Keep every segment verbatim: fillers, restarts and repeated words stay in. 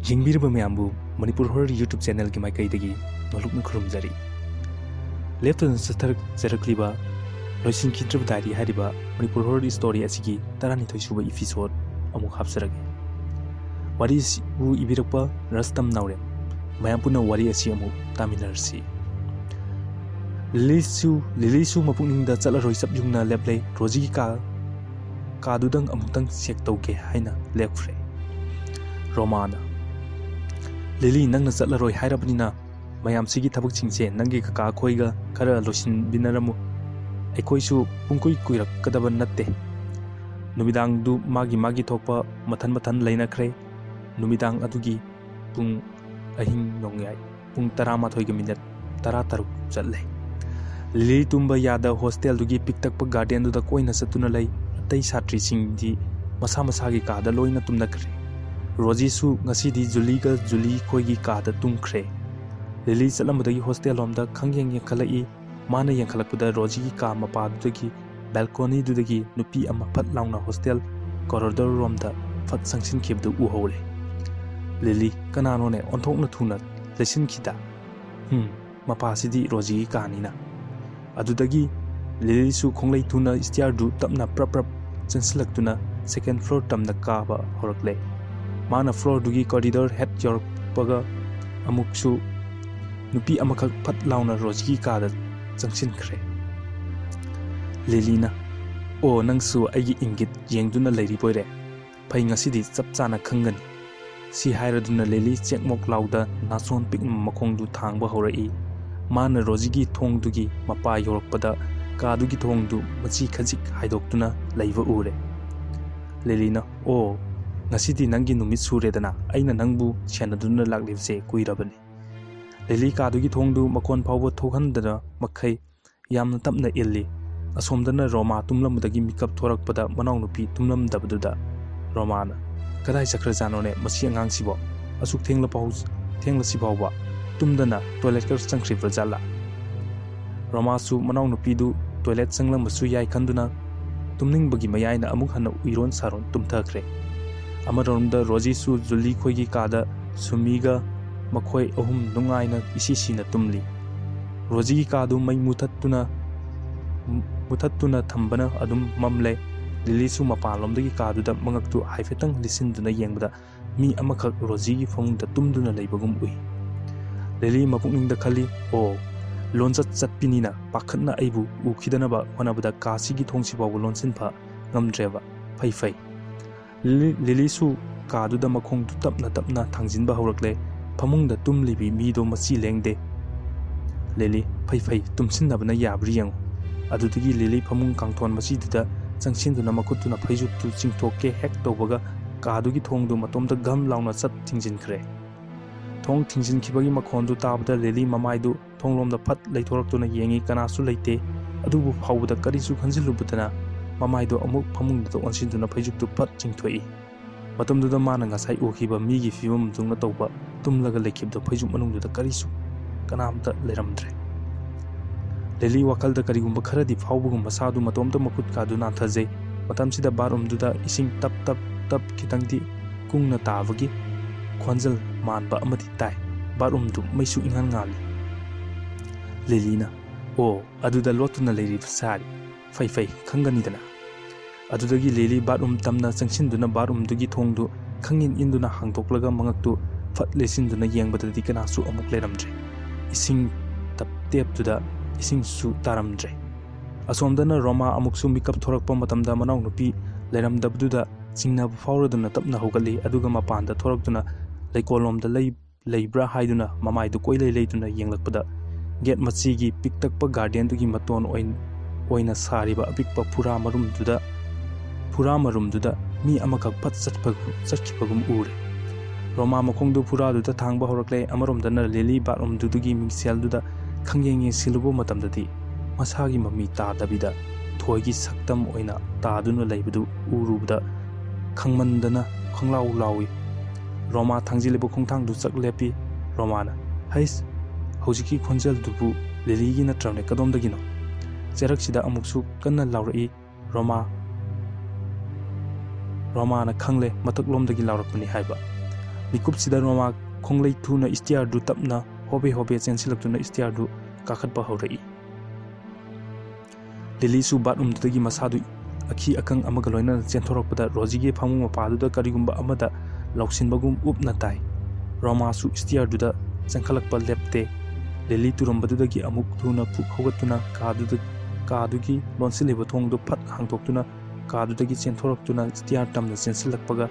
ꯌꯦꯡꯕꯤꯔꯤꯕ ꯃꯌꯥꯝꯕꯨ Manipur horror YouTube ꯆꯦꯅꯦꯜꯒꯤ ꯃꯥꯏꯀꯩꯗꯒꯤ ꯅꯣꯂꯨꯛꯅ ꯈꯨꯔꯨꯝꯖꯔꯤ꯫ ꯂꯦꯞꯇꯅ ꯆꯠꯊꯔꯛꯆꯔꯛꯂꯤꯕ ꯂꯣꯏꯁꯤꯟꯈꯤꯗ꯭ꯔꯕ ꯗꯥꯏꯔꯤ ꯍꯥꯏꯔꯤꯕ ꯃꯅꯤꯄꯨꯔ ꯍꯣꯔꯔ ꯁ꯭ꯇꯣꯔꯤ ꯑꯁꯤꯒꯤ ꯇꯔꯥꯅꯤꯊꯣꯏ ꯁꯨꯕ ꯏꯄꯤꯁꯣꯗ ꯑꯃꯨꯛ ꯍꯥꯞꯆꯔꯒꯦ꯫ ꯋꯥꯔꯤ ꯑꯁꯤꯕꯨ ꯏꯕꯤꯔꯛꯄ ꯔꯁꯇꯝ ꯅꯥꯎꯔꯦꯝ꯫ ꯃꯌꯥꯝ ꯄꯨꯟꯅ ꯋꯥꯔꯤ ꯑꯁꯤ ꯑꯃꯨꯛ ꯇꯥꯃꯤꯟꯅꯔꯁꯤ꯫ ꯂꯤꯂꯤꯁꯨ, ꯂꯤꯂꯤꯁꯨ ꯃꯄꯨꯛꯅꯤꯡꯗ ꯆꯠꯂꯔꯣꯏ ꯆꯞ ꯌꯨꯡꯅ ꯂꯦꯞꯂꯦ꯫ ꯔꯣꯖꯤꯒꯤ ꯀꯥ, ꯀꯥꯗꯨꯗꯪ ꯑꯃꯨꯛꯇꯪ ꯆꯦꯛ ꯇꯧꯒꯦ ꯍꯥꯏꯅ ꯂꯦꯞꯈ꯭ꯔꯦ꯫ ꯔꯣꯃꯥꯅ, "ꯂꯤꯂꯤ, ꯅꯪꯅ ꯆꯠꯂꯔꯣꯏ ꯍꯥꯏꯔꯕꯅꯤꯅ ꯃꯌꯥꯝꯁꯤꯒꯤ ꯊꯕꯛꯁꯤꯡꯁꯦ ꯅꯪꯒꯤ ꯀꯀꯥ ꯈꯣꯏꯒ ꯈꯔ ꯂꯣꯏꯁꯤꯟꯕꯤꯅꯔꯝꯃꯨ꯫ ꯑꯩꯈꯣꯏꯁꯨ ꯄꯨꯡꯀꯨꯏ ꯀꯨꯏꯔꯛꯀꯗꯕ ꯅꯠꯇꯦ꯫ ꯅꯨꯃꯤꯗꯥꯡꯗꯨ ꯃꯥꯒꯤ ꯃꯥꯒꯤ ꯊꯣꯛꯄ ꯃꯊꯟ ꯃꯊꯟ ꯂꯩꯅꯈ꯭ꯔꯦ꯫ ꯅꯨꯃꯤꯗꯥꯡ ꯑꯗꯨꯒꯤ ꯄꯨꯡ ꯑꯍꯤꯡ ꯅꯣꯡꯌꯥꯏ ꯄꯨꯡ ꯇꯔꯥꯃꯥꯊꯣꯏꯒ ꯃꯤꯅꯠ ꯇꯔꯥꯇꯔꯨꯛ ꯆꯠꯂꯦ꯫ ꯂꯤꯂꯤ ꯇꯨꯝꯕ ꯌꯥꯗ ꯍꯣꯁꯇꯦꯜꯗꯨꯒꯤ ꯄꯤꯛꯇꯛꯄ ꯒꯥꯔꯗꯦꯟꯗꯨꯗ ꯀꯣꯏꯅ ꯆꯠꯇꯨꯅ ꯂꯩ꯫ ꯑꯇꯩ ꯁꯥꯇ꯭ꯔꯤꯁꯤꯡꯗꯤ ꯃꯁꯥ ꯃꯁꯥꯒꯤ ꯀꯥꯗ ꯂꯣꯏꯅ ꯇꯨꯝꯅꯈ꯭ꯔꯦ꯫ ꯔꯣꯖꯤꯁꯨ ꯉꯁꯤꯗꯤ ꯖꯨꯂꯤꯒ ꯖꯨꯂꯤ ꯈꯣꯏꯒꯤ ꯀꯥꯗ ꯇꯨꯝꯈ꯭ꯔꯦ꯫ ꯂꯤꯂꯤ ꯆꯠꯂꯝꯕꯗꯒꯤ ꯍꯣꯁꯇꯦꯜ ꯂꯣꯝꯗ ꯈꯪꯌꯦꯡ ꯌꯦꯡꯈꯠꯂꯛꯏ꯫ ꯃꯥꯅ ꯌꯦꯡꯈꯠꯂꯛꯄꯗ ꯔꯣꯖꯤꯒꯤ ꯀꯥ ꯃꯄꯥꯗꯨꯗꯒꯤ, ꯕꯦꯜꯀꯣꯅꯤꯗꯨꯗꯒꯤ ꯅꯨꯄꯤ ꯑꯃ ꯐꯠ ꯂꯥꯎꯅ ꯍꯣꯁꯇꯦꯜ ꯀꯣꯔꯤꯗꯣꯔ ꯔꯣꯝꯗ ꯐꯠ ꯆꯪꯁꯤꯟꯈꯤꯕꯗꯨ ꯎꯍꯧꯔꯦ꯫ ꯂꯤꯂꯤ, "ꯀꯅꯥꯅꯣꯅꯦ? ꯑꯣꯟꯊꯣꯛꯅ ꯊꯨꯅ ꯂꯩꯁꯤꯟꯈꯤꯗ꯫ ꯍꯨꯝ, ꯃꯄꯥꯁꯤꯗꯤ ꯔꯣꯖꯤꯒꯤ ꯀꯥꯅꯤꯅ"꯫ ꯑꯗꯨꯗꯒꯤ ꯂꯤꯂꯤꯁꯨ ꯈꯣꯡꯂꯩ ꯊꯨꯅ ꯁ꯭ꯇꯤꯌꯔꯗꯨ ꯇꯞꯅ ꯄ꯭ꯔꯞ ꯄ꯭ꯔꯞ ꯆꯦꯟꯁꯤꯜꯂꯛꯇꯨꯅ ꯁꯦꯀꯦꯟ ꯐ꯭ꯂꯣꯔ ꯇꯝꯅ ꯀꯥꯕ ꯍꯧꯔꯛꯂꯦ꯫ ꯃꯥꯅ ꯐ꯭ꯂꯣꯔꯗꯨꯒꯤ ꯀꯣꯔꯤꯗꯣꯔ ꯍꯦꯛ ꯌꯧꯔꯛꯄꯒ ꯑꯃꯨꯛꯁꯨ ꯅꯨꯄꯤ ꯑꯃꯈꯛ ꯐꯠ ꯂꯥꯎꯅ ꯔꯣꯖꯤꯒꯤ ꯀꯥꯗ ꯆꯪꯁꯤꯟꯈ꯭ꯔꯦ꯫ ꯂꯤꯂꯤꯅ, "ꯑꯣ, ꯅꯪꯁꯨ ꯑꯩꯒꯤ ꯏꯪꯒꯤꯠ ꯌꯦꯡꯗꯨꯅ ꯂꯩꯔꯤꯕꯣꯏꯔꯦ꯫ ꯐꯩ, ꯉꯁꯤꯗꯤ ꯆꯞ ꯆꯥꯅ ꯈꯪꯒꯅꯤ"꯫ ꯁꯤ ꯍꯥꯏꯔꯗꯨꯅ ꯂꯤꯂꯤ ꯆꯦꯛꯃꯣꯛ ꯂꯥꯎꯗ ꯅꯥꯆꯣꯟ ꯄꯤꯛꯅ ꯃꯈꯣꯡꯗꯨ ꯊꯥꯡꯕ ꯍꯧꯔꯛꯏ꯫ ꯃꯥꯅ ꯔꯣꯖꯤꯒꯤ ꯊꯣꯡꯗꯨꯒꯤ ꯃꯄꯥ ꯌꯧꯔꯛꯄꯗ ꯀꯥꯗꯨꯒꯤ ꯊꯣꯡꯗꯨ ꯃꯆꯤ ꯈꯖꯤꯛ ꯍꯥꯏꯗꯣꯛꯇꯨꯅ ꯂꯩꯕ ꯎꯔꯦ꯫ ꯂꯤꯂꯤꯅ, "ꯑꯣ, ꯉꯁꯤꯗꯤ ꯅꯪꯒꯤ ꯅꯨꯃꯤꯠ ꯁꯨꯔꯦꯗꯅ ꯑꯩꯅ ꯅꯪꯕꯨ ꯁꯦꯟꯅꯗꯨꯅ ꯂꯥꯛꯂꯤꯕꯁꯦ ꯀꯨꯏꯔꯕꯅꯤ"꯫ ꯂꯤꯂꯤ ꯀꯥꯗꯨꯒꯤ ꯊꯣꯡꯗꯨ ꯃꯈꯣꯟ ꯐꯥꯎꯕ ꯊꯣꯛꯍꯟꯗꯅ ꯃꯈꯩ ꯌꯥꯝꯅ ꯇꯞꯅ ꯏꯜꯂꯤ꯫ ꯑꯁꯣꯝꯗꯅ ꯔꯣꯃꯥ ꯇꯨꯝꯂꯝꯕꯗꯒꯤ ꯃꯤꯀꯞ ꯊꯣꯔꯛꯄꯗ ꯃꯅꯥꯎꯅꯨꯄꯤ ꯇꯨꯝꯂꯝꯗꯕꯗꯨꯗ ꯔꯣꯃꯥꯅ, "ꯀꯗꯥꯏ ꯆꯠꯈ꯭ꯔꯖꯥꯠꯅꯣꯅꯦ ꯃꯁꯤ ꯑꯉꯥꯡꯁꯤꯕꯣ? ꯑꯁꯨꯛ ꯊꯦꯡꯂ ꯐꯥꯎ-, ꯊꯦꯡꯂꯁꯤ ꯐꯥꯎꯕ ꯇꯨꯝꯗꯅ ꯇꯣꯏꯂꯦꯠꯀ ꯆꯪꯈ꯭ꯔꯤꯕ ꯖꯥꯠꯂꯥ?" ꯔꯣꯃꯥꯁꯨ ꯃꯅꯥꯎꯅꯨꯄꯤꯗꯨ ꯇꯣꯏꯂꯦꯠ ꯆꯪꯂꯝꯕꯁꯨ ꯌꯥꯏ ꯈꯟꯗꯨꯅ ꯇꯨꯝꯅꯤꯡꯕꯒꯤ ꯃꯌꯥꯏꯅ ꯑꯃꯨꯛ ꯍꯟꯅ ꯎꯏꯔꯣꯟ ꯁꯥꯔꯣꯟ ꯇꯨꯝꯊꯈ꯭ꯔꯦ꯫ ꯑꯃꯔꯣꯝꯗ ꯔꯣꯖꯤꯁꯨ ꯖꯨꯂꯤ ꯈꯣꯏꯒꯤ ꯀꯥꯗ ꯁꯨꯃꯤꯒ ꯃꯈꯣꯏ ꯑꯍꯨꯝ ꯅꯨꯡꯉꯥꯏꯅ ꯏꯁꯤ ꯁꯤꯅ ꯇꯨꯝꯂꯤ꯫ ꯔꯣꯖꯤꯒꯤ ꯀꯥꯗꯨ ꯃꯩ ꯃꯨꯊꯠꯇꯨꯅ, ꯃꯨꯊꯠꯇꯨꯅ ꯊꯝꯕꯅ ꯑꯗꯨꯝ ꯃꯝꯂꯦ꯫ ꯂꯤꯂꯤꯁꯨ ꯃꯄꯥꯟꯂꯣꯝꯗꯒꯤ ꯀꯥꯗꯨꯗ ꯃꯉꯛꯇꯨ ꯍꯥꯏꯐꯦꯠꯇꯪ ꯂꯤꯁꯤꯟꯗꯨꯅ ꯌꯦꯡꯕꯗ ꯃꯤ ꯑꯃꯈꯛ ꯔꯣꯖꯤꯒꯤ ꯐꯃꯨꯡꯗ ꯇꯨꯝꯗꯨꯅ ꯂꯩꯕꯒꯨꯝ ꯎꯏ꯫ ꯂꯤꯂꯤ ꯃꯄꯨꯛꯅꯤꯡꯗ ꯈꯜꯂꯤ, "ꯑꯣ, ꯂꯣꯟꯆꯠ ꯆꯠꯄꯤꯅꯤꯅ ꯄꯥꯈꯠꯅ ꯑꯩꯕꯨ ꯎꯈꯤꯗꯅꯕ ꯍꯣꯠꯅꯕꯗ ꯀꯥꯁꯤꯒꯤ ꯊꯣꯡꯁꯤꯐꯥꯎꯕ ꯂꯣꯟꯁꯤꯟꯕ ꯉꯝꯗ꯭ꯔꯦꯕ꯫ ꯐꯩ, ꯐꯩ꯫" ꯂꯤꯂꯤ-, ꯂꯤꯂꯤꯁꯨ ꯀꯥꯗꯨꯗ ꯃꯈꯣꯡꯗꯨ ꯇꯞꯅ ꯇꯞꯅ ꯊꯥꯡꯖꯤꯟꯕ ꯍꯧꯔꯛꯂꯦ꯫ ꯐꯃꯨꯡꯗ ꯇꯨꯝꯂꯤꯕꯤ ꯃꯤꯗꯣ ꯃꯆꯤ ꯂꯦꯡꯗꯦ꯫ ꯂꯤꯂꯤ, "ꯐꯩ, ꯐꯩ, ꯇꯨꯝꯁꯤꯟꯅꯕꯅ ꯌꯥꯕ꯭ꯔꯥ ꯌꯦꯡꯉꯨ꯫" ꯑꯗꯨꯗꯒꯤ ꯂꯤꯂꯤ ꯐꯃꯨꯡ ꯀꯥꯡꯊꯣꯟ ꯃꯆꯤꯗꯨꯗ ꯆꯪꯁꯤꯟꯗꯨꯅ ꯃꯈꯨꯠꯇꯨꯅ ꯐꯩꯖꯨꯞꯇꯨ ꯆꯤꯡꯊꯣꯛꯀꯦ ꯍꯦꯛ ꯇꯧꯕꯒ ꯀꯥꯗꯨꯒꯤ ꯊꯣꯡꯗꯨ ꯃꯇꯣꯝꯇ ꯘꯝ ꯂꯥꯎꯅ ꯆꯠ ꯊꯤꯡꯖꯤꯟꯈ꯭ꯔꯦ꯫ ꯊꯣꯡ ꯊꯤꯡꯖꯤꯟꯈꯤꯕꯒꯤ ꯃꯈꯣꯟꯗꯨ ꯇꯥꯕꯗ ꯂꯤꯂꯤ ꯃꯃꯥꯏꯗꯨ ꯊꯣꯡꯂꯣꯝꯗ ꯐꯠ ꯂꯩꯊꯣꯔꯛꯇꯨꯅ ꯌꯦꯡꯉꯤ, ꯀꯅꯥꯁꯨ ꯂꯩꯇꯦ꯫ ꯑꯗꯨꯕꯨ ꯐꯥꯎꯕꯗ ꯀꯔꯤꯁꯨ ꯈꯟꯖꯤꯜꯂꯨꯕꯗꯅ ꯃꯃꯥꯏꯗꯨ ꯑꯃꯨꯛ ꯐꯃꯨꯡꯗꯨꯗ ꯑꯣꯟꯁꯤꯟꯗꯨꯅ ꯐꯩꯖꯨꯞꯇꯨ ꯐꯠ ꯆꯤꯡꯊꯣꯛꯏ꯫ ꯃꯇꯝꯗꯨꯗ ꯃꯥꯅ ꯉꯁꯥꯏ ꯎꯈꯤꯕ ꯃꯤꯒꯤ ꯐꯤꯕꯝꯗꯧꯅ ꯇꯧꯕ ꯇꯨꯝꯂꯒ ꯂꯩꯈꯤꯕꯗꯣ ꯐꯩꯖꯨꯞ ꯃꯅꯨꯡꯗꯨꯗ ꯀꯔꯤꯁꯨ, ꯀꯅꯥꯝꯇ ꯂꯩꯔꯝꯗ꯭ꯔꯦ꯫ ꯂꯤꯂꯤ ꯋꯥꯈꯜꯗ ꯀꯔꯤꯒꯨꯝꯕ ꯈꯔꯗꯤ ꯐꯥꯎꯕꯒꯨꯝ ꯃꯁꯥꯗꯨ ꯃꯇꯣꯝꯇ ꯃꯈꯨꯠꯀꯥꯗꯨ ꯅꯥꯟꯊꯖꯩ꯫ ꯃꯇꯝꯁꯤꯗ ꯕꯥꯠꯔꯨꯝꯗꯨꯗ ꯏꯁꯤꯡ ꯇꯞ ꯇꯞ ꯇꯞ ꯈꯤꯇꯪꯗꯤ ꯀꯨꯡꯅ ꯇꯥꯕꯒꯤ ꯈꯣꯟꯖꯦꯜ ꯃꯥꯟꯕ ꯑꯃꯗꯤ ꯇꯥꯏ꯫ ꯕꯥꯠꯔꯨꯝꯗꯨ ꯃꯩꯁꯨ ꯏꯉꯥꯟ ꯉꯥꯜꯂꯤ꯫ ꯂꯤꯂꯤꯅ, "ꯑꯣ, ꯑꯗꯨꯗ ꯂꯣꯠꯇꯨꯅ ꯂꯩꯔꯤꯕ ꯁꯥꯔꯤ꯫ ꯐꯩ, ꯐꯩ, ꯈꯪꯒꯅꯤꯗꯅ꯫" ꯑꯗꯨꯗꯒꯤ ꯂꯤꯂꯤ ꯕꯥꯠꯔꯨꯝ ꯇꯝꯅ ꯆꯪꯁꯤꯟꯗꯨꯅ ꯕꯥꯠꯔꯨꯝꯗꯨꯒꯤ ꯊꯣꯡꯗꯨ ꯈꯪꯏꯟ ꯏꯟꯗꯨꯅ ꯍꯥꯡꯗꯣꯛꯂꯒ ꯃꯉꯛꯇꯨ ꯐꯠ ꯂꯦꯁꯤꯟꯗꯨꯅ ꯌꯦꯡꯕꯗꯗꯤ ꯀꯅꯥꯁꯨ ꯑꯃꯨꯛ ꯂꯩꯔꯝꯗ꯭ꯔꯦ꯫ ꯏꯁꯤꯡ ꯇꯞ ꯇꯦꯞꯇꯨꯗ ꯏꯁꯤꯡꯁꯨ ꯇꯥꯔꯝꯗ꯭ꯔꯦ꯫ ꯑꯁꯣꯝꯗꯅ ꯔꯣꯃꯥ ꯑꯃꯨꯛꯁꯨ ꯃꯤꯀꯞ ꯊꯣꯔꯛꯄ ꯃꯇꯝꯗ ꯃꯅꯥꯎꯅꯨꯄꯤ ꯂꯩꯔꯝꯗꯕꯗꯨꯗ ꯆꯤꯡꯅꯕ ꯐꯥꯎꯔꯗꯨꯅ ꯇꯞꯅ ꯍꯧꯒꯠꯂꯤ, ꯑꯗꯨꯒ ꯃꯄꯥꯟꯗ ꯊꯣꯔꯛꯇꯨꯅ ꯂꯩꯀꯣꯜꯂꯣꯝꯗ ꯂꯩ-, ꯂꯩꯕ꯭ꯔꯥ ꯍꯥꯏꯗꯨꯅ ꯃꯃꯥꯏꯗꯨ ꯀꯣꯏꯂꯩ ꯂꯩꯗꯨꯅ ꯌꯦꯡꯂꯛꯄꯗ ꯒꯦꯠ ꯃꯆꯤꯒꯤ ꯄꯤꯛꯇꯛꯄ ꯒꯥꯔꯗꯦꯟꯗꯨꯒꯤ ꯃꯇꯣꯟ ꯑꯣꯏ-, ꯑꯣꯏꯅ ꯁꯥꯔꯤꯕ ꯑꯄꯤꯛꯄ ꯐꯨꯔꯥ ꯃꯔꯨꯝꯗꯨꯗ, ꯐꯨꯔꯥ ꯃꯔꯨꯝꯗꯨꯗ ꯃꯤ ꯑꯃꯈꯛ ꯐꯠ ꯆꯠꯄ-, ꯆꯠꯈꯤꯕꯒꯨꯝ ꯎꯔꯦ꯫ ꯔꯣꯃꯥ ꯃꯈꯣꯡꯗꯨ ꯐꯨꯔꯥꯗꯨꯗ ꯊꯥꯡꯕ ꯍꯧꯔꯛꯂꯦ꯫ ꯑꯃꯔꯣꯝꯗꯅ ꯂꯤꯂꯤ ꯕꯥꯠꯔꯨꯝꯗꯨꯒꯤ ꯃꯤꯡꯁꯦꯜꯗꯨꯗ ꯈꯪꯌꯦꯡ ꯌꯦꯡꯁꯤꯜꯂꯨꯕ ꯃꯇꯝꯗꯗꯤ ꯃꯁꯥꯒꯤ ꯃꯃꯤ ꯇꯥꯗꯕꯤꯗ ꯊꯣꯏꯒꯤ ꯁꯛꯇꯝ ꯑꯣꯏꯅ ꯇꯥꯗꯨꯅ ꯂꯩꯕꯗꯨ ꯎꯔꯨꯕꯗ ꯈꯪꯃꯟꯗꯅ ꯈꯪꯂꯥꯎ ꯂꯥꯎꯏ꯫ ꯔꯣꯃꯥ ꯊꯥꯡꯖꯤꯜꯂꯤꯕ ꯈꯣꯡꯊꯥꯡꯗꯨ ꯆꯛ ꯂꯦꯞꯄꯤ꯫ ꯔꯣꯃꯥꯅ, "ꯍꯩꯁ, ꯍꯧꯖꯤꯛꯀꯤ ꯈꯣꯟꯖꯦꯜꯗꯨꯕꯨ ꯂꯤꯂꯤꯒꯤ ꯅꯠꯇ꯭ꯔꯕꯅꯦ, ꯀꯗꯣꯝꯗꯒꯤꯅꯣ?" ꯆꯦꯔꯛꯁꯤꯗ ꯑꯃꯨꯛꯁꯨ ꯀꯟꯅ ꯂꯥꯎꯔꯛꯏ꯫ ꯔꯣꯃꯥ, ꯔꯣꯃꯥꯅ ꯈꯪꯂꯦ ꯃꯊꯛꯂꯣꯝꯗꯒꯤ ꯂꯥꯎꯔꯛꯄꯅꯤ ꯍꯥꯏꯕ꯫ ꯃꯤꯀꯨꯞꯁꯤꯗ ꯔꯣꯃꯥ ꯈꯣꯡꯂꯩ ꯊꯨꯅ ꯏꯁꯇꯤꯌꯥꯔꯗꯨ ꯇꯞꯅ ꯍꯣꯕꯦ ꯍꯣꯕꯦ ꯆꯦꯟꯁꯤꯜꯂꯛꯇꯨꯅ ꯏꯁꯇꯤꯌꯥꯔꯗꯨ ꯀꯥꯈꯠꯄ ꯍꯧꯔꯛꯏ꯫ ꯂꯤꯂꯤꯁꯨ ꯕꯥꯠꯔꯨꯝꯗꯨꯗꯒꯤ ꯃꯁꯥꯗꯨ ꯑꯈꯤ ꯑꯈꯪ ꯑꯃꯒ ꯂꯣꯏꯅꯅ ꯆꯦꯟꯊꯣꯔꯛꯄꯗ ꯔꯣꯖꯤꯒꯤ ꯐꯃꯨꯡ ꯃꯄꯥꯗꯨꯗ ꯀꯔꯤꯒꯨꯝꯕ ꯑꯃꯗ ꯂꯧꯁꯤꯟꯕꯒꯨꯝ ꯎꯞꯅ ꯇꯥꯏ꯫ ꯔꯣꯃꯥꯁꯨ ꯏꯁꯇꯤꯌꯥꯔꯗꯨꯗ ꯆꯦꯟꯈꯠꯂꯛꯄ ꯂꯦꯞꯇꯦ꯫ ꯂꯤꯂꯤ ꯇꯨꯔꯝꯕꯗꯨꯗꯒꯤ ꯑꯃꯨꯛ ꯊꯨꯅ ꯐꯨꯛ ꯍꯧꯒꯠꯇꯨꯅ ꯀꯥꯗꯨꯗ, ꯀꯥꯗꯨꯒꯤ ꯂꯣꯟꯁꯤꯜꯂꯤꯕ ꯊꯣꯡꯗꯨ ꯐꯠ ꯍꯥꯡꯗꯣꯛꯇꯨꯅ ꯀꯥꯗꯨꯗꯒꯤ ꯆꯦꯟꯊꯣꯔꯛꯇꯨꯅ ꯏꯁꯇꯤꯌꯥꯔ ꯇꯝꯅ ꯆꯦꯟꯁꯤꯜꯂꯛꯄꯒ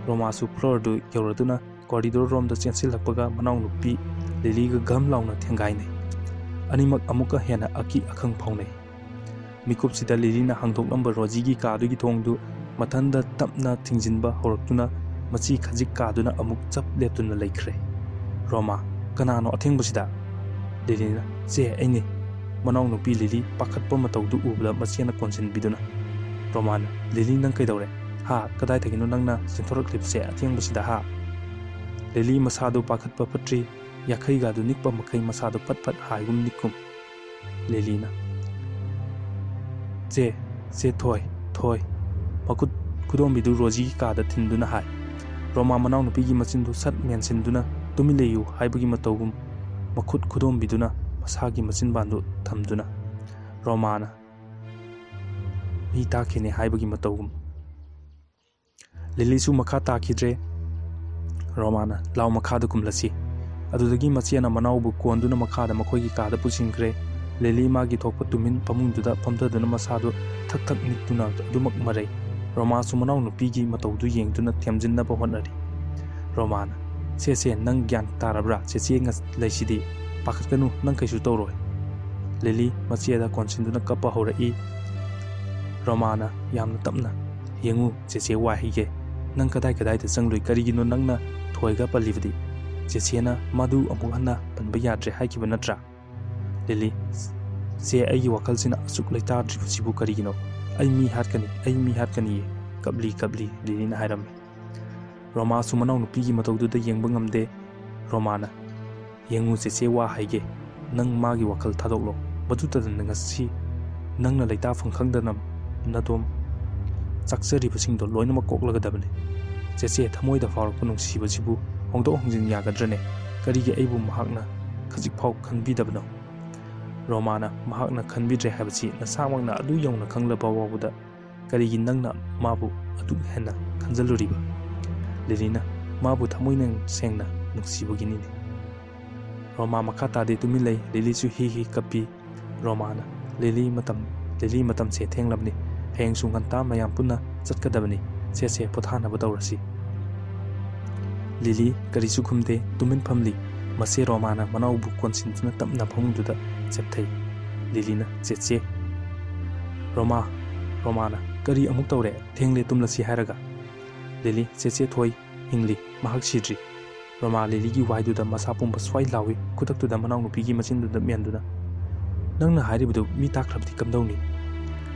ꯔꯣꯃꯥꯁꯨ ꯐ꯭ꯂꯣꯔꯗꯨ ꯌꯧꯔꯗꯨꯅ ꯀꯣꯔꯤꯗꯣꯔ ꯔꯣꯝꯗ ꯆꯦꯟꯁꯤꯜꯂꯛꯄꯒ ꯃꯅꯥꯎꯅꯨꯄꯤ ꯂꯤꯂꯤꯒ ꯘꯝ ꯂꯥꯎꯅ ꯊꯦꯡꯒꯥꯏꯅꯩ꯫ ꯑꯅꯤꯃꯛ ꯑꯃꯨꯛꯀ ꯍꯦꯟꯅ ꯑꯀꯤ ꯑꯈꯪ ꯐꯥꯎꯅꯩ꯫ ꯃꯤꯀꯨꯞꯁꯤꯗ ꯂꯤꯂꯤꯅ ꯍꯥꯡꯗꯣꯛꯂꯝꯕ ꯔꯣꯖꯤꯒꯤ ꯀꯥꯗꯨꯒꯤ ꯊꯣꯡꯗꯨ ꯃꯊꯟꯗ ꯇꯞꯅ ꯊꯤꯡꯖꯤꯟꯕ ꯍꯧꯔꯛꯇꯨꯅ ꯃꯆꯤ ꯈꯖꯤꯛ ꯀꯥꯗꯨꯅ ꯑꯃꯨꯛ ꯆꯞ ꯂꯦꯞꯇꯨꯅ ꯂꯩꯈ꯭ꯔꯦ꯫ ꯔꯣꯃꯥ, "ꯀꯅꯥꯅꯣ ꯑꯊꯦꯡꯕꯁꯤꯗ?" ꯂꯤꯂꯤꯅ, "ꯆꯦ, ꯑꯩꯅꯤ꯫" ꯃꯅꯥꯎꯅꯨꯄꯤ ꯂꯤꯂꯤ ꯄꯥꯈꯠꯄ ꯃꯇꯧꯗꯨ ꯎꯕꯗ ꯃꯆꯦꯅ ꯀꯣꯟꯁꯤꯟꯕꯤꯗꯨꯅ, ꯔꯣꯃꯥꯅ, "ꯂꯤꯂꯤ, ꯅꯪ ꯀꯩꯗꯧꯔꯦ? ꯍꯥ? ꯀꯗꯥꯏꯗꯒꯤꯅꯣ ꯅꯪꯅ ꯆꯦꯟꯊꯣꯔꯛꯂꯤꯕꯁꯦ ꯑꯊꯦꯡꯕꯁꯤꯗ, ꯍꯥ?" ꯂꯤꯂꯤ ꯃꯁꯥꯗꯨ ꯄꯥꯈꯠꯄ ꯐꯠꯇ꯭ꯔꯤ, ꯌꯥꯈꯩꯒꯥꯗꯨ ꯅꯤꯛꯄ ꯃꯈꯩ ꯃꯁꯥꯗꯨ ꯐꯠ ꯐꯠ ꯍꯥꯏꯒꯨꯝ ꯅꯤꯛꯀꯨꯝ꯫ ꯂꯤꯂꯤꯅ, "ꯆꯦ, ꯆꯦ ꯊꯣꯏ, ꯊꯣꯏ꯫" ꯃꯈꯨꯠ ꯈꯨꯗꯣꯝꯕꯤꯗꯨ ꯔꯣꯖꯤꯒꯤ ꯀꯥꯗ ꯊꯤꯟꯗꯨꯅ ꯍꯥꯏ꯫ ꯔꯣꯃꯥ ꯃꯅꯥꯎꯅꯨꯄꯤꯒꯤ ꯃꯆꯤꯟꯗꯨ ꯁꯠ ꯃꯦꯟꯁꯤꯟꯗꯨꯅ ꯇꯨꯃꯤꯟ ꯂꯩꯌꯨ ꯍꯥꯏꯕꯒꯤ ꯃꯇꯧꯒꯨꯝ ꯃꯈꯨꯠ ꯈꯨꯗꯣꯝꯕꯤꯗꯨꯅ ꯃꯁꯥꯒꯤ ꯃꯆꯤꯟꯕꯥꯟꯗꯨ ꯊꯝꯗꯨꯅ, ꯔꯣꯃꯥꯅ, "ꯃꯤ ꯇꯥꯈꯤꯅꯤ" ꯍꯥꯏꯕꯒꯤ ꯃꯇꯧꯒꯨꯝ꯫ ꯂꯤꯂꯤꯁꯨ ꯃꯈꯥ ꯇꯥꯈꯤꯗ꯭ꯔꯦ꯫ ꯔꯣꯃꯥꯅ, "ꯂꯥꯎ, ꯃꯈꯥꯗ ꯀꯨꯝꯂꯁꯤ꯫" ꯑꯗꯨꯗꯒꯤ ꯃꯆꯦꯅ ꯃꯅꯥꯎꯕꯨ ꯀꯣꯟꯗꯨꯅ ꯃꯈꯥꯗ ꯃꯈꯣꯏꯒꯤ ꯀꯥꯗ ꯄꯨꯁꯤꯟꯈ꯭ꯔꯦ꯫ ꯂꯤꯂꯤ ꯃꯥꯒꯤ ꯊꯣꯛꯄ ꯇꯨꯃꯤꯟ ꯐꯃꯨꯡꯗꯨꯗ ꯐꯝꯊꯗꯨꯅ ꯃꯁꯥꯗꯨ ꯊꯛ ꯊꯛ ꯅꯤꯛꯇꯨꯅ ꯑꯗꯨꯃꯛ ꯃꯔꯩ꯫ ꯔꯣꯃꯥꯁꯨ ꯃꯅꯥꯎꯅꯨꯄꯤꯒꯤ ꯃꯇꯧꯗꯨ ꯌꯦꯡꯗꯨꯅ ꯊꯦꯝꯖꯤꯟꯅꯕ ꯍꯣꯠꯅꯔꯤ꯫ ꯔꯣꯃꯥꯅ, "ꯁꯦ, ꯁꯦ, ꯅꯪ ꯒ꯭ꯌꯥꯟ ꯇꯥꯔꯕ꯭ꯔꯥ? ꯆꯦꯆꯦ ꯉ-, ꯂꯩꯁꯤꯗꯤ꯫ ꯄꯥꯈꯠꯀꯅꯨ, ꯅꯪ ꯀꯩꯁꯨ ꯇꯧꯔꯣꯏ꯫" ꯂꯤꯂꯤ ꯃꯆꯦꯗ ꯀꯣꯟꯁꯤꯟꯗꯨꯅ ꯀꯞꯄ ꯍꯧꯔꯛꯏ꯫ ꯔꯣꯃꯥꯅ ꯌꯥꯝꯅ ꯇꯞꯅ, "ꯌꯦꯡꯉꯨ, ꯆꯦꯆꯦ ꯋꯥ ꯍꯥꯏꯒꯦ꯫ ꯅꯪ ꯀꯗꯥꯏ ꯀꯗꯥꯏꯗ ꯆꯪꯂꯨꯏ? ꯀꯔꯤꯒꯤꯅꯣ ꯅꯪꯅ ꯊꯣꯏꯒ ꯄꯜꯂꯤꯕꯗꯤ? ꯆꯦꯆꯦꯅ ꯃꯗꯨ ꯑꯃꯨꯛ ꯍꯟꯅ ꯄꯟꯕ ꯌꯥꯗ꯭ꯔꯦ ꯍꯥꯏꯈꯤꯕ ꯅꯠꯇ꯭ꯔꯥ?" ꯂꯤꯂꯤ, "ꯆꯦ, ꯑꯩꯒꯤ ꯋꯥꯈꯜꯁꯤꯅ ꯑꯁꯨꯛ ꯂꯩꯇꯥꯗ꯭ꯔꯤꯕꯁꯤꯕꯨ ꯀꯔꯤꯒꯤꯅꯣ? ꯑꯩ ꯃꯤ ꯍꯥꯠꯀꯅꯤ, ꯑꯩ ꯃꯤ ꯍꯥꯠꯀꯅꯤꯌꯦ꯫" ꯀꯞꯂꯤ ꯀꯞꯂꯤ ꯂꯤꯂꯤꯅ ꯍꯥꯏꯔꯝꯃꯤ꯫ ꯔꯣꯃꯥꯁꯨ ꯃꯅꯥꯎꯅꯨꯄꯤꯒꯤ ꯃꯇꯧꯗꯨꯗ ꯌꯦꯡꯕ ꯉꯝꯗꯦ꯫ ꯔꯣꯃꯥꯅ, "ꯌꯦꯡꯉꯨ ꯆꯦꯆꯦ, ꯋꯥ ꯍꯥꯏꯒꯦ꯫ ꯅꯪ ꯃꯥꯒꯤ ꯋꯥꯈꯜ ꯊꯥꯗꯣꯛꯂꯣ꯫ ꯃꯗꯨꯇꯗꯅ ꯉꯁꯤ ꯅꯪꯅ ꯂꯩꯇꯥꯐꯝ ꯈꯪꯗꯅ ꯅꯗꯣꯝ ꯆꯥꯛꯆꯔꯤꯕꯁꯤꯡꯗꯣ ꯂꯣꯏꯅꯃꯛ ꯀꯣꯛꯂꯒꯗꯕꯅꯤ꯫" "ꯆꯦꯆꯦ, ꯊꯃꯣꯏꯗ ꯐꯥꯎꯔꯛꯄ ꯅꯨꯡꯁꯤꯕꯁꯤꯕꯨ ꯍꯣꯡꯗꯣꯛ ꯍꯣꯡꯖꯤꯟ ꯌꯥꯒꯗ꯭ꯔꯅꯦ? ꯀꯔꯤꯒꯤ ꯑꯩꯕꯨ ꯃꯍꯥꯛꯅ ꯈꯖꯤꯛ ꯐꯥꯎ ꯈꯟꯕꯤꯗꯕꯅꯣ?" ꯔꯣꯃꯥꯅ, "ꯃꯍꯥꯛꯅ ꯈꯟꯕꯤꯗ꯭ꯔꯦ ꯍꯥꯏꯕꯁꯤ ꯅꯁꯥꯃꯛꯅ ꯑꯗꯨ ꯌꯧꯅ ꯈꯪꯂꯕ ꯐꯥꯎꯕꯗ ꯀꯔꯤꯒꯤ ꯅꯪꯅ ꯃꯥꯕꯨ ꯑꯗꯨꯛ ꯍꯦꯟꯅ ꯈꯟꯖꯜꯂꯨꯔꯤꯕ?" ꯂꯤꯂꯤꯅ, "ꯃꯥꯕꯨ ꯊꯃꯣꯏ ꯁꯦꯡꯅ ꯅꯨꯡꯁꯤꯕꯒꯤꯅꯤꯅꯦ꯫" ꯔꯣꯃꯥ ꯃꯈꯥ ꯇꯥꯗꯦ, ꯇꯨꯃꯤꯟ ꯂꯩ꯫ ꯂꯤꯂꯤꯁꯨ ꯍꯤ ꯍꯤ ꯀꯞꯄꯤ꯫ ꯔꯣꯃꯥꯅ, "ꯂꯤꯂꯤ, ꯃꯇꯝ, ꯂꯤꯂꯤ, ꯃꯇꯝꯁꯦ ꯊꯦꯡꯂꯕꯅꯤ꯫ ꯍꯌꯦꯡꯁꯨ ꯉꯟꯇꯥ ꯃꯌꯥꯝ ꯄꯨꯟꯅ ꯆꯠꯀꯗꯕꯅꯤ꯫ ꯁꯦ, ꯁꯦ, ꯄꯣꯊꯥꯅꯕ ꯇꯧꯔꯁꯤ꯫" ꯂꯤꯂꯤ ꯀꯔꯤꯁꯨ ꯈꯨꯝꯗꯦ, ꯇꯨꯃꯤꯟ ꯐꯝꯂꯤ꯫ ꯃꯁꯦ ꯔꯣꯃꯥꯅ ꯃꯅꯥꯎꯕꯨ ꯀꯣꯟꯁꯤꯟꯗꯨꯅ ꯇꯞꯅ ꯐꯃꯨꯡꯗꯨꯗ ꯆꯦꯞꯊꯩ꯫ ꯂꯤꯂꯤꯅ, "ꯆꯦꯆꯦ꯫" "ꯔꯣꯃꯥ꯫" ꯔꯣꯃꯥꯅ, "ꯀꯔꯤ ꯑꯃꯨꯛ ꯇꯧꯔꯦ? ꯊꯦꯡꯂꯦ, ꯇꯨꯝꯂꯁꯤ ꯍꯥꯏꯔꯒ?" ꯂꯤꯂꯤ, "ꯆꯦꯆꯦ ꯊꯣꯏ ꯍꯤꯡꯂꯤ, ꯃꯍꯥꯛ ꯁꯤꯗ꯭ꯔꯤ꯫" ꯔꯣꯃꯥ ꯂꯤꯂꯤꯒꯤ ꯋꯥꯍꯩꯗꯨꯗ ꯃꯁꯥ ꯄꯨꯝꯕ ꯁ꯭ꯋꯥꯏ ꯂꯥꯎꯏ꯫ ꯈꯨꯗꯛꯇꯨꯗ ꯃꯅꯥꯎꯅꯨꯄꯤꯒꯤ ꯃꯆꯤꯟꯗꯨꯗ ꯃꯦꯟꯗꯨꯅ, "ꯅꯪꯅ ꯍꯥꯏꯔꯤꯕꯗꯨ ꯃꯤ ꯇꯥꯈ꯭ꯔꯕꯗꯤ ꯀꯝꯗꯧꯅꯤ?"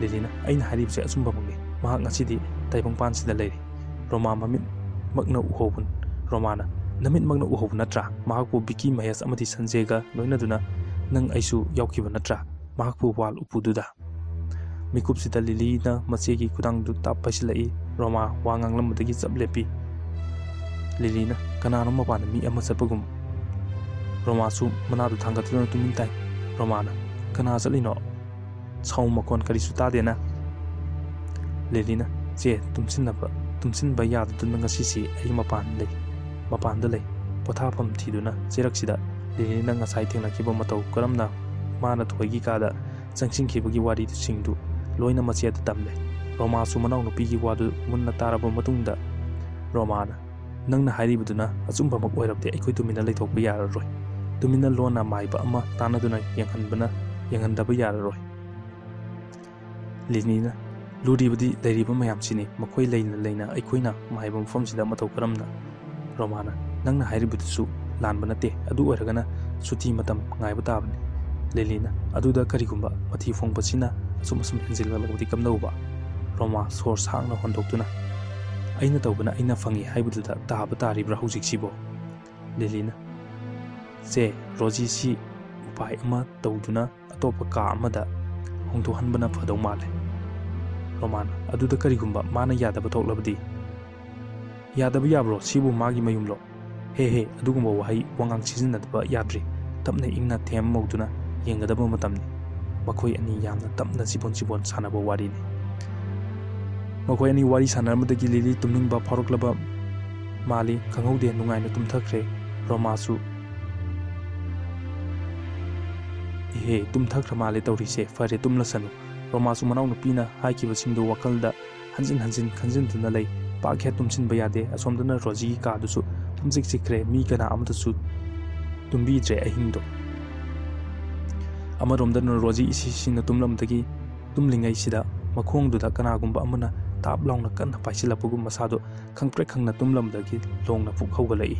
ꯂꯤꯂꯤꯅ, "ꯑꯩꯅ ꯍꯥꯏꯔꯤꯕꯁꯦ ꯑꯆꯨꯝꯕꯃꯛꯅꯤ꯫ ꯃꯍꯥꯛ ꯉꯁꯤꯗꯤ ꯇꯥꯏꯕꯪꯄꯥꯟꯁꯤꯗ ꯂꯩꯔꯤ꯫" ꯔꯣꯃꯥ ꯃꯃꯤꯠꯃꯛꯅ ꯎꯍꯧꯕ, ꯔꯣꯃꯥꯅ, "ꯅꯃꯤꯠꯃꯛꯅ ꯎꯍꯧꯕ ꯅꯠꯇ꯭ꯔꯥ? ꯃꯍꯥꯛꯄꯨ ꯕꯤꯀꯤ, ꯃꯍꯦꯁ ꯑꯃꯗꯤ ꯁꯟꯖꯦꯒ ꯂꯣꯏꯅꯗꯨꯅ ꯅꯪ ꯑꯩꯁꯨ ꯌꯥꯎꯈꯤꯕ ꯅꯠꯇ꯭ꯔꯥ? ꯃꯍꯥꯛꯄꯨ ꯋꯥꯜ ꯎꯄꯨꯗꯨꯗ?" ꯃꯤꯀꯨꯞꯁꯤꯗ ꯂꯤꯂꯤꯅ ꯃꯆꯦꯒꯤ ꯈꯨꯗꯥꯡꯗꯨ ꯇꯥꯞ ꯄꯥꯏꯁꯤꯜꯂꯛꯏ꯫ ꯔꯣꯃꯥ ꯋꯥ ꯉꯥꯡꯂꯝꯕꯗꯒꯤ ꯆꯞ ꯂꯦꯞꯄꯤ꯫ ꯂꯤꯂꯤꯅ, "ꯀꯅꯥꯅꯣ ꯃꯄꯥꯟꯗ ꯃꯤ ꯑꯃ ꯆꯠꯄꯒꯨꯝ?" ꯔꯣꯃꯥꯁꯨ ꯃꯅꯥꯗꯨ ꯊꯥꯡꯒꯠꯇꯨꯅ ꯇꯨꯃꯤꯟ ꯇꯥꯏ꯫ ꯔꯣꯃꯥꯅ, "ꯀꯅꯥ ꯆꯠꯂꯤꯅꯣ? ꯁꯥꯎ ꯃꯈꯣꯟ ꯀꯔꯤꯁꯨ ꯇꯥꯗꯦꯅ?" ꯂꯤꯂꯤꯅ, "ꯆꯦ, ꯇꯨꯝꯁꯤꯟꯅꯕ, ꯇꯨꯝꯁꯤꯟꯕ ꯌꯥꯗꯗꯨꯅ ꯉꯁꯤꯁꯤ ꯑꯩ ꯃꯄꯥꯟ ꯂꯩ, ꯃꯄꯥꯟꯗ ꯂꯩ꯫" ꯄꯣꯊꯥꯐꯝ ꯊꯤꯗꯨꯅ ꯆꯦꯔꯛꯁꯤꯗ ꯂꯤꯂꯤꯅ ꯉꯁꯥꯏ ꯊꯦꯡꯅꯈꯤꯕ ꯃꯇꯧ ꯀꯔꯝꯅ ꯃꯥꯅ ꯊꯣꯏꯒꯤ ꯀꯥꯗ ꯆꯪꯁꯤꯟꯈꯤꯕꯒꯤ ꯋꯥꯔꯤꯁꯤꯡꯗꯨ ꯂꯣꯏꯅ ꯃꯆꯦꯗ ꯇꯝꯂꯦ꯫ ꯔꯣꯃꯥꯁꯨ ꯃꯅꯥꯎꯅꯨꯄꯤꯒꯤ ꯋꯥꯗꯨ ꯃꯨꯟꯅ ꯇꯥꯔꯕ ꯃꯇꯨꯡꯗ ꯔꯣꯃꯥꯅ, "ꯅꯪꯅ ꯍꯥꯏꯔꯤꯕꯗꯨꯅ ꯑꯆꯨꯝꯕꯃꯛ ꯑꯣꯏꯔꯕꯗꯤ ꯑꯩꯈꯣꯏ ꯇꯨꯃꯤꯟꯅ ꯂꯩꯊꯣꯛꯄ ꯌꯥꯔꯔꯣꯏ꯫ ꯇꯨꯃꯤꯟꯅ ꯂꯣꯟꯅ ꯃꯥꯏꯕ ꯑꯃ ꯇꯥꯟꯅꯗꯨꯅ ꯌꯦꯡꯍꯟꯕꯅ, ꯌꯦꯡꯍꯟꯗꯕ ꯌꯥꯔꯔꯣꯏ꯫" ꯂꯤꯂꯤꯅ, "ꯂꯨꯔꯤꯕꯗꯤ ꯂꯩꯔꯤꯕ ꯃꯌꯥꯝꯁꯤꯅꯤ꯫ ꯃꯈꯣꯏ ꯂꯩꯅ ꯂꯩꯅ ꯑꯩꯈꯣꯏꯅ ꯃꯥꯏꯕ ꯃꯐꯝꯁꯤꯗ ꯃꯇꯧ ꯀꯔꯝꯅ?" ꯔꯣꯃꯥꯅ, "ꯅꯪꯅ ꯍꯥꯏꯔꯤꯕꯗꯨꯁꯨ ꯂꯥꯟꯕ ꯅꯠꯇꯦ꯫ ꯑꯗꯨ ꯑꯣꯏꯔꯒꯅ ꯁꯨꯇꯤ ꯃꯇꯝ ꯉꯥꯏꯕ ꯇꯥꯕꯅꯤ꯫" ꯂꯤꯂꯤꯅ, "ꯑꯗꯨꯗ ꯀꯔꯤꯒꯨꯝꯕ ꯃꯊꯤ ꯐꯣꯡꯕꯁꯤꯅ ꯑꯁꯨꯝ ꯑꯁꯨꯝ ꯍꯦꯟꯖꯤꯜꯂꯛꯂꯕꯗꯤ ꯀꯝꯗꯧꯕ?" ꯔꯣꯃꯥ ꯁꯣꯔ ꯁꯥꯡꯅ ꯍꯣꯟꯗꯣꯛꯇꯨꯅ, "ꯑꯩꯅ ꯇꯧꯕꯅ ꯑꯩꯅ ꯐꯪꯉꯤ ꯍꯥꯏꯕꯗꯨꯗ ꯇꯥꯕ ꯇꯥꯔꯤꯕ꯭ꯔꯥ ꯍꯧꯖꯤꯛꯁꯤꯕꯣ?" ꯂꯤꯂꯤꯅ, "ꯆꯦ, ꯔꯣꯖꯤꯁꯤ ꯎꯄꯥꯏ ꯑꯃ ꯇꯧꯗꯨꯅ ꯑꯇꯣꯞꯄ ꯀꯥ ꯑꯃꯗ ꯍꯣꯡꯗꯣꯛꯍꯟꯕꯅ ꯐꯗꯧ ꯃꯥꯜꯂꯦ꯫" ꯔꯣꯃꯥꯅ, "ꯑꯗꯨꯗ ꯀꯔꯤꯒꯨꯝꯕ ꯃꯥꯅ ꯌꯥꯗꯕ ꯊꯣꯛꯂꯕꯗꯤ?" "ꯌꯥꯗꯕ ꯌꯥꯕ꯭ꯔꯣ? ꯁꯤꯕꯨ ꯃꯥꯒꯤ ꯃꯌꯨꯝꯂꯣ?" "ꯍꯦ ꯍꯦ, ꯑꯗꯨꯒꯨꯝꯕ ꯋꯥꯍꯩ ꯋꯥꯉꯥꯡ ꯁꯤꯖꯤꯟꯅꯗꯕ ꯌꯥꯗ꯭ꯔꯤ꯫ ꯇꯞꯅ ꯏꯪꯅ ꯊꯦꯝꯃꯧꯗꯨꯅ ꯌꯦꯡꯒꯗꯕ ꯃꯇꯝꯅꯤ꯫" ꯃꯈꯣꯏ ꯑꯅꯤ ꯌꯥꯝꯅ ꯇꯞꯅ ꯆꯤꯕꯣꯟ ꯆꯤꯕꯣꯟ ꯁꯥꯟꯅꯕ ꯋꯥꯔꯤꯅꯤ꯫ ꯃꯈꯣꯏ ꯑꯅꯤ ꯋꯥꯔꯤ ꯁꯥꯟꯅꯔꯝꯕꯗꯒꯤ ꯂꯤꯂꯤ ꯇꯨꯝꯅꯤꯡꯕ ꯐꯥꯎꯔꯛꯂꯕ ꯃꯥꯜꯂꯤ꯫ ꯈꯪꯍꯧꯗꯦ, ꯅꯨꯡꯉꯥꯏꯅ ꯇꯨꯝꯊꯈ꯭ꯔꯦ꯫ ꯔꯣꯃꯥꯁꯨ, "ꯏꯍꯦ, ꯇꯨꯝꯊꯈ꯭ꯔ ꯃꯥꯜꯂꯦ ꯇꯧꯔꯤꯁꯦ꯫ ꯐꯔꯦ, ꯇꯨꯝꯂꯁꯅꯨ꯫" ꯔꯣꯃꯥꯁꯨ ꯃꯅꯥꯎꯅꯨꯄꯤꯅ ꯍꯥꯏꯈꯤꯕꯁꯤꯡꯗꯨ ꯋꯥꯈꯜꯗ ꯍꯟꯖꯤꯟ ꯍꯟꯖꯤꯟ ꯈꯟꯖꯤꯟꯗꯨꯅ ꯂꯩ꯫ ꯄꯥꯛ ꯍꯦꯛ ꯇꯨꯝꯁꯤꯟꯕ ꯌꯥꯗꯦ꯫ ꯑꯁꯣꯝꯗꯅ ꯔꯣꯖꯤꯒꯤ ꯀꯥꯗꯨꯁꯨ ꯄꯨꯝꯆꯤꯛ ꯆꯤꯛꯈ꯭ꯔꯦ꯫ ꯃꯤ ꯀꯅꯥ ꯑꯃꯠꯇꯁꯨ ꯇꯨꯝꯕꯤꯗ꯭ꯔꯦ ꯑꯍꯤꯡꯗꯣ꯫ ꯑꯃꯔꯣꯝꯗꯅ ꯔꯣꯖꯤ ꯏꯁꯤ ꯁꯤꯅ ꯇꯨꯝꯂꯝꯕꯗꯒꯤ, ꯇꯨꯝꯂꯤꯉꯩꯁꯤꯗ ꯃꯈꯣꯡꯗꯨꯗ ꯀꯅꯥꯒꯨꯝꯕ ꯑꯃꯅ ꯇꯥꯞ ꯂꯥꯎꯅ ꯀꯟꯅ ꯄꯥꯏꯁꯤꯜꯂꯛꯄꯒꯨꯝ ꯃꯁꯥꯗꯨ ꯈꯪꯄ꯭ꯔꯦꯛ ꯈꯪꯅ ꯇꯨꯝꯂꯝꯕꯗꯒꯤ ꯂꯣꯡꯅ ꯄꯨꯛ ꯍꯧꯒꯠꯂꯛꯏ꯫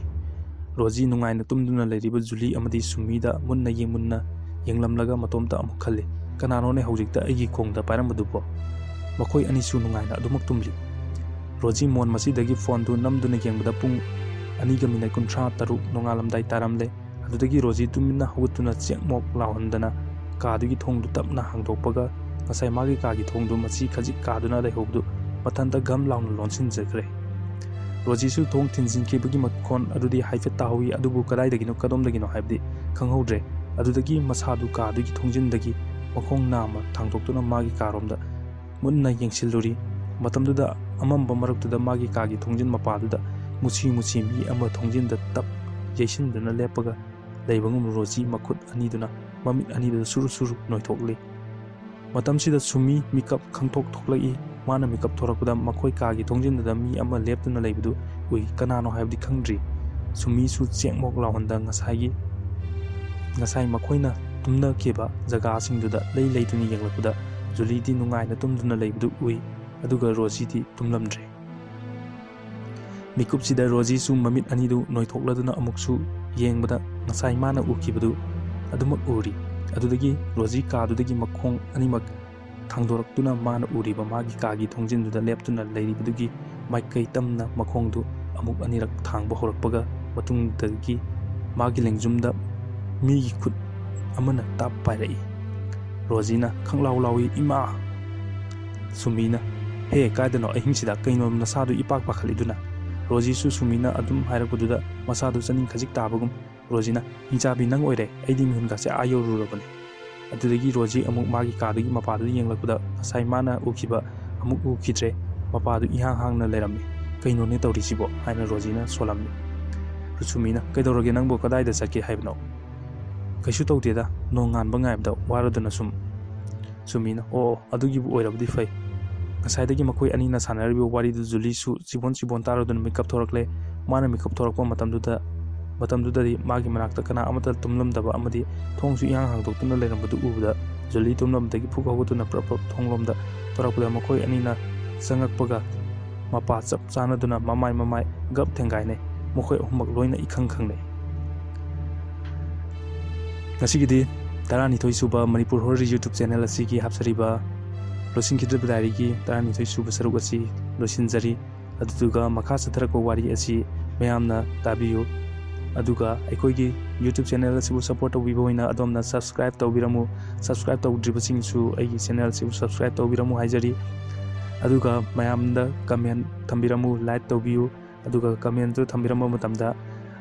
ꯔꯣꯖꯤ ꯅꯨꯡꯉꯥꯏꯅ ꯇꯨꯝꯗꯨꯅ ꯂꯩꯔꯤꯕ ꯖꯨꯂꯤ ꯑꯃꯗꯤ ꯁꯨꯃꯤꯗ ꯃꯨꯟꯅ ꯌꯦꯡ-, ꯃꯨꯟꯅ ꯌꯦꯡꯂꯝꯂꯒ ꯃꯇꯣꯝꯇ ꯑꯃꯨꯛ ꯈꯜꯂꯤ, "ꯀꯅꯥꯅꯣꯅꯦ ꯍꯧꯖꯤꯛꯇ ꯑꯩꯒꯤ ꯈꯣꯡꯗ ꯄꯥꯏꯔꯝꯕꯗꯨꯕꯣ?" ꯃꯈꯣꯏ ꯑꯅꯤꯁꯨ ꯅꯨꯡꯉꯥꯏꯅ ꯑꯗꯨꯃꯛ ꯇꯨꯝꯂꯤ꯫ ꯔꯣꯖꯤ ꯃꯣꯟ ꯃꯆꯤꯗꯒꯤ ꯐꯣꯟꯗꯨ ꯅꯝꯗꯨꯅ ꯌꯦꯡꯕꯗ ꯄꯨꯡ ꯑꯅꯤꯒ ꯃꯤꯅꯠ ꯀꯨꯟꯊ꯭ꯔꯥ ꯇꯔꯨꯛ ꯅꯣꯡꯉꯥꯜꯂꯝꯗꯥꯏ ꯇꯥꯔꯝꯂꯦ꯫ ꯑꯗꯨꯗꯒꯤ ꯔꯣꯖꯤ ꯇꯨꯃꯤꯟꯅ ꯍꯧꯒꯠꯇꯨꯅ ꯆꯦꯛ ꯃꯣꯛ ꯂꯥꯎꯍꯟꯗꯅ ꯀꯥꯗꯨꯒꯤ ꯊꯣꯡꯗꯨ ꯇꯞꯅ ꯍꯥꯡꯗꯣꯛꯄꯒ ꯉꯁꯥꯏ ꯃꯥꯒꯤ ꯀꯥꯒꯤ ꯊꯣꯡꯗꯨ ꯃꯆꯤ ꯈꯖꯤꯛ ꯀꯥꯗꯨꯅ ꯂꯩꯍꯧꯕꯗꯨ ꯃꯊꯟꯇ ꯒꯝ ꯂꯥꯎꯅ ꯂꯣꯟꯁꯤꯟꯖꯈ꯭ꯔꯦ꯫ ꯔꯣꯖꯤꯁꯨ ꯊꯣꯡ ꯊꯤꯟꯖꯤꯟꯈꯤꯕꯒꯤ ꯃꯈꯣꯟ ꯑꯗꯨꯗꯤ ꯍꯥꯏꯐꯦꯠ ꯇꯥꯍꯧꯏ, ꯑꯗꯨꯕꯨ ꯀꯗꯥꯏꯗꯒꯤꯅꯣ, ꯀꯗꯣꯝꯗꯒꯤꯅꯣ ꯍꯥꯏꯕꯗꯤ ꯈꯪꯍꯧꯗ꯭ꯔꯦ꯫ ꯑꯗꯨꯗꯒꯤ ꯃꯁꯥꯗꯨ ꯀꯥꯗꯨꯒꯤ ꯊꯣꯡꯖꯤꯟꯗꯒꯤ ꯃꯈꯣꯡ ꯅꯥꯝꯃ ꯊꯥꯡꯗꯣꯛꯇꯨꯅ ꯃꯥꯒꯤ ꯀꯥꯔꯣꯝꯗ ꯃꯨꯟꯅ ꯌꯦꯡꯁꯤꯜꯂꯨꯔꯤ꯫ ꯃꯇꯝꯗꯨꯗ ꯑꯃꯝꯕ ꯃꯔꯛꯇꯨꯗ ꯃꯥꯒꯤ ꯀꯥꯒꯤ ꯊꯣꯡꯖꯤꯟ ꯃꯄꯥꯗꯨꯗ ꯃꯨꯁꯤ ꯃꯨꯁꯤ ꯃꯤ ꯑꯃ ꯊꯣꯡꯖꯤꯟꯗ ꯇꯞ ꯌꯩꯁꯤꯟꯗꯨꯅ ꯂꯦꯞꯄꯒ ꯂꯩꯕꯒꯨꯝ ꯔꯣꯖꯤ ꯃꯈꯨꯠ ꯑꯅꯤꯗꯨꯅ ꯃꯃꯤꯠ ꯑꯅꯤꯗꯨꯗ ꯁꯨꯔꯨ ꯁꯨꯔꯨ ꯅꯣꯏꯊꯣꯛꯂꯤ꯫ ꯃꯇꯝꯁꯤꯗ ꯁꯨꯃꯤ ꯃꯤꯀꯞ ꯈꯪꯊꯣꯛ ꯊꯣꯛꯂꯛꯏ꯫ ꯃꯥꯅ ꯃꯤꯀꯞ ꯊꯣꯔꯛꯄꯗ ꯃꯈꯣꯏ ꯀꯥꯒꯤ ꯊꯣꯡꯖꯤꯟꯗꯨꯗ ꯃꯤ ꯑꯃ ꯂꯦꯞꯇꯨꯅ ꯂꯩꯕꯗꯨ ꯎꯏ꯫ ꯀꯅꯥꯅꯣ ꯍꯥꯏꯕꯗꯤ ꯈꯪꯗ꯭ꯔꯤ꯫ ꯁꯨꯃꯤꯁꯨ ꯆꯦꯡꯃꯣꯛ ꯂꯥꯎꯍꯟꯗ ꯉꯁꯥꯏꯒꯤ, ꯉꯁꯥꯏ ꯃꯈꯣꯏꯅ ꯇꯨꯝꯅꯈꯤꯕ ꯖꯒꯥꯁꯤꯡꯗꯨꯗ ꯂꯩ ꯂꯩꯗꯨꯅ ꯌꯦꯡꯂꯛꯄꯗ ꯖꯨꯂꯤꯗꯤ ꯅꯨꯡꯉꯥꯏꯅ ꯇꯨꯝꯗꯨꯅ ꯂꯩꯕꯗꯨ ꯎꯏ, ꯑꯗꯨꯒ ꯔꯣꯖꯤꯗꯤ ꯇꯨꯝꯂꯝꯗ꯭ꯔꯦ꯫ ꯃꯤꯀꯨꯞꯁꯤꯗ ꯔꯣꯖꯤꯁꯨ ꯃꯃꯤꯠ ꯑꯅꯤꯗꯨ ꯅꯣꯏꯊꯣꯛꯂꯗꯨꯅ ꯑꯃꯨꯛꯁꯨ ꯌꯦꯡꯕꯗ ꯉꯁꯥꯏ ꯃꯥꯅ ꯎꯈꯤꯕꯗꯨ ꯑꯗꯨꯃꯛ ꯎꯔꯤ꯫ ꯑꯗꯨꯗꯒꯤ ꯔꯣꯖꯤ ꯀꯥꯗꯨꯗꯒꯤ ꯃꯈꯣꯡ ꯑꯅꯤꯃꯛ ꯊꯥꯡꯗꯣꯔꯛꯇꯨꯅ ꯃꯥꯅ ꯎꯔꯤꯕ ꯃꯥꯒꯤ ꯀꯥꯒꯤ ꯊꯣꯡꯖꯤꯟꯗꯨꯗ ꯂꯦꯞꯇꯨꯅ ꯂꯩꯔꯤꯕꯗꯨꯒꯤ ꯃꯥꯏꯀꯩ ꯇꯝꯅ ꯃꯈꯣꯡꯗꯨ ꯑꯃꯨꯛ ꯑꯅꯤꯔꯛ ꯊꯥꯡꯕ ꯍꯧꯔꯛꯄꯒ ꯃꯇꯨꯡꯗꯒꯤ ꯃꯥꯒꯤ ꯂꯦꯡꯖꯨꯝꯗ ꯃꯤꯒꯤ ꯈꯨꯠ ꯑꯃꯅ ꯇꯥꯞ ꯄꯥꯏꯔꯛꯏ꯫ ꯔꯣꯖꯤꯅ ꯈꯪꯂꯥꯎ ꯂꯥꯎꯏ, "ꯏꯃꯥ!" ꯁꯨꯃꯤꯅ, "ꯍꯦ, ꯀꯥꯏꯗꯅꯣ ꯑꯍꯤꯡꯁꯤꯗ? ꯀꯩꯅꯣ ꯅꯁꯥꯗꯨ ꯏꯄꯥꯛ ꯄꯥꯈꯠꯂꯤꯗꯨꯅ?" ꯔꯣꯖꯤꯁꯨ ꯁꯨꯃꯤꯅ ꯑꯗꯨꯝ ꯍꯥꯏꯔꯛꯄꯗꯨꯗ ꯃꯁꯥꯗꯨ ꯆꯥꯅꯤꯡ ꯈꯖꯤꯛ ꯇꯥꯕꯒꯨꯝ, ꯔꯣꯖꯤꯅ, "ꯍꯤꯡꯆꯥꯕꯤ, ꯅꯪ ꯑꯣꯏꯔꯦ, ꯑꯩꯗꯤ ꯃꯤꯍꯨꯟꯒꯥꯁꯦ ꯑꯥ ꯌꯧꯔꯨꯔꯕꯅꯦ"꯫ ꯑꯗꯨꯗꯒꯤ ꯔꯣꯖꯤ ꯑꯃꯨꯛ ꯃꯥꯒꯤ ꯀꯥꯗꯒꯤ ꯃꯄꯥꯗꯨꯗ ꯌꯦꯡꯂꯛꯄꯗ ꯉꯁꯥꯏ ꯃꯥꯅ ꯎꯈꯤꯕ ꯑꯃꯨꯛ ꯎꯈꯤꯗ꯭ꯔꯦ꯫ ꯃꯄꯥꯗꯨ ꯏꯍꯥꯡ ꯍꯥꯡꯅ ꯂꯩꯔꯝꯃꯤ꯫ "ꯀꯩꯅꯣꯅꯦ ꯇꯧꯔꯤꯁꯤꯕꯣ?" ꯍꯥꯏꯅ ꯔꯣꯖꯤꯅ ꯁꯣꯜꯂꯝꯃꯤ꯫ ꯁꯨꯃꯤꯅ, "ꯀꯩꯗꯧꯔꯒꯦ ꯅꯪꯕꯨ? ꯀꯗꯥꯏꯗ ꯆꯠꯀꯦ ꯍꯥꯏꯕꯅꯣ?" "ꯀꯩꯁꯨ ꯇꯧꯗꯦꯗ, ꯅꯣꯡ ꯉꯥꯟꯕ ꯉꯥꯏꯕꯗ ꯋꯥꯔꯗꯅ ꯁꯨꯝ"꯫ ꯁꯨꯃꯤꯅ, "ꯑꯣ, ꯑꯣ, ꯑꯗꯨꯒꯤꯕꯨ ꯑꯣꯏꯔꯕꯗꯤ ꯐꯩ꯫ ꯉꯁꯥꯏꯗꯒꯤ ꯃꯈꯣꯏ ꯑꯅꯤꯅ ꯁꯥꯟꯅꯔꯤꯕ ꯋꯥꯔꯤꯗꯨ ꯖꯨꯂꯤꯁꯨ ꯆꯤꯕꯣꯟ ꯆꯤꯕꯣꯟ ꯇꯥꯔꯗꯨꯅ ꯃꯤꯀꯞ ꯊꯣꯔꯛꯂꯦ꯫ ꯃꯥꯅ ꯃꯤꯀꯞ ꯊꯣꯔꯛꯄ ꯃꯇꯝꯗꯨꯗ, ꯃꯇꯝꯗꯨꯗꯗꯤ ꯃꯥꯒꯤ ꯃꯅꯥꯛꯇ ꯀꯅꯥ ꯑꯃꯠꯇ ꯇꯨꯝꯂꯝꯗꯕ ꯑꯃꯗꯤ ꯊꯣꯡꯁꯨ ꯏꯍꯥꯡ ꯍꯥꯡꯗꯣꯛꯇꯨꯅ ꯂꯩꯔꯝꯕꯗꯨ ꯎꯕꯗ ꯖꯨꯂꯤ ꯇꯨꯝꯂꯝꯕꯗꯒꯤ ꯐꯨꯛ ꯍꯧꯒꯠꯇꯨꯅ ꯄ꯭ꯔꯞ ꯄ꯭ꯔꯞ ꯊꯣꯡꯂꯣꯝꯗ ꯊꯣꯔꯛꯄꯗ ꯃꯈꯣꯏ ꯑꯅꯤꯅ ꯆꯪꯉꯛꯄꯒ ꯃꯄꯥ ꯆꯞ ꯆꯥꯟꯅꯗꯨꯅ ꯃꯃꯥꯏ ꯃꯃꯥꯏ ꯒꯞ ꯊꯦꯡꯒꯥꯏꯅꯩ꯫ ꯃꯈꯣꯏ ꯑꯍꯨꯝꯃꯛ ꯂꯣꯏꯅ ꯏꯈꯪ ꯈꯪꯅꯩ꯫ ꯉꯁꯤꯒꯤꯗꯤ ꯇꯔꯥꯅꯤꯊꯣꯏ ꯁꯨꯕ ꯃꯅꯤꯄꯨꯔ ꯍꯣꯔꯔ YouTube channel ꯑꯁꯤꯒꯤ ꯍꯥꯞꯆꯔꯤꯕ ꯂꯣꯏꯁꯤꯟꯈꯤꯗ꯭ꯔꯕ diaryꯒꯤ ꯇꯔꯥꯅꯤꯊꯣꯏ ꯁꯨꯕ ꯁꯔꯨꯛ ꯑꯁꯤ ꯂꯣꯏꯁꯤꯟꯖꯔꯤ꯫ ꯑꯗꯨꯗꯨꯒ ꯃꯈꯥ ꯆꯠꯊꯔꯛꯄ ꯋꯥꯔꯤ ꯑꯁꯤ ꯃꯌꯥꯝꯅ ꯇꯥꯕꯤꯌꯨ꯫ ꯑꯗꯨꯒ ꯑꯩꯈꯣꯏꯒꯤ YouTube channel ꯑꯁꯤꯕꯨ support ꯇꯧꯕꯤꯕ ꯑꯣꯏꯅ ꯑꯗꯣꯝꯅ subscribe ꯇꯧꯕꯤꯔꯝꯃꯨ꯫ Subscribe ꯇꯧꯗ꯭ꯔꯤꯕꯁꯤꯡꯁꯨ ꯑꯩꯒꯤ channel ꯑꯁꯤꯕꯨ subscribe ꯇꯧꯕꯤꯔꯝꯃꯨ ꯍꯥꯏꯖꯔꯤ꯫ ꯑꯗꯨꯒ ꯃꯌꯥꯝꯗ comment ꯊꯝꯕꯤꯔꯝꯃꯨ, like ꯇꯧꯕꯤꯌꯨ꯫ ꯑꯗꯨꯒ commentꯇꯨ ꯊꯝꯕꯤꯔꯝꯕ ꯃꯇꯝꯗ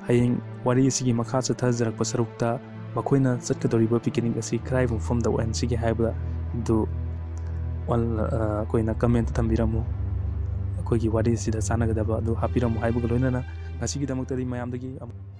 ꯍꯌꯦꯡ ꯋꯥꯔꯤ ꯑꯁꯤꯒꯤ ꯃꯈꯥ ꯆꯠꯊꯖꯔꯛꯄ ꯁꯔꯨꯛꯇ ꯃꯈꯣꯏꯅ ꯆꯠꯀꯗꯧꯔꯤꯕ picnic ꯑꯁꯤ ꯀꯗꯥꯏ ꯃꯐꯝꯗ ꯑꯣꯏꯍꯟꯁꯤꯒꯦ ꯍꯥꯏꯕꯗꯨ ꯑꯣꯟ-, ꯑ, ꯑꯩꯈꯣꯏꯅ commentꯇ ꯊꯝꯕꯤꯔꯝꯃꯨ꯫ ꯑꯩꯈꯣꯏꯒꯤ ꯋꯥꯔꯤ ꯑꯁꯤꯗ ꯆꯥꯟꯅꯒꯗꯕ ꯑꯗꯨ ꯍꯥꯞꯄꯤꯔꯝꯃꯨ ꯍꯥꯏꯕꯒ ꯂꯣꯏꯅꯅ ꯉꯁꯤꯒꯤꯗꯃꯛꯇꯗꯤ ꯃꯌꯥꯝꯗꯒꯤ ꯑꯃꯨꯛ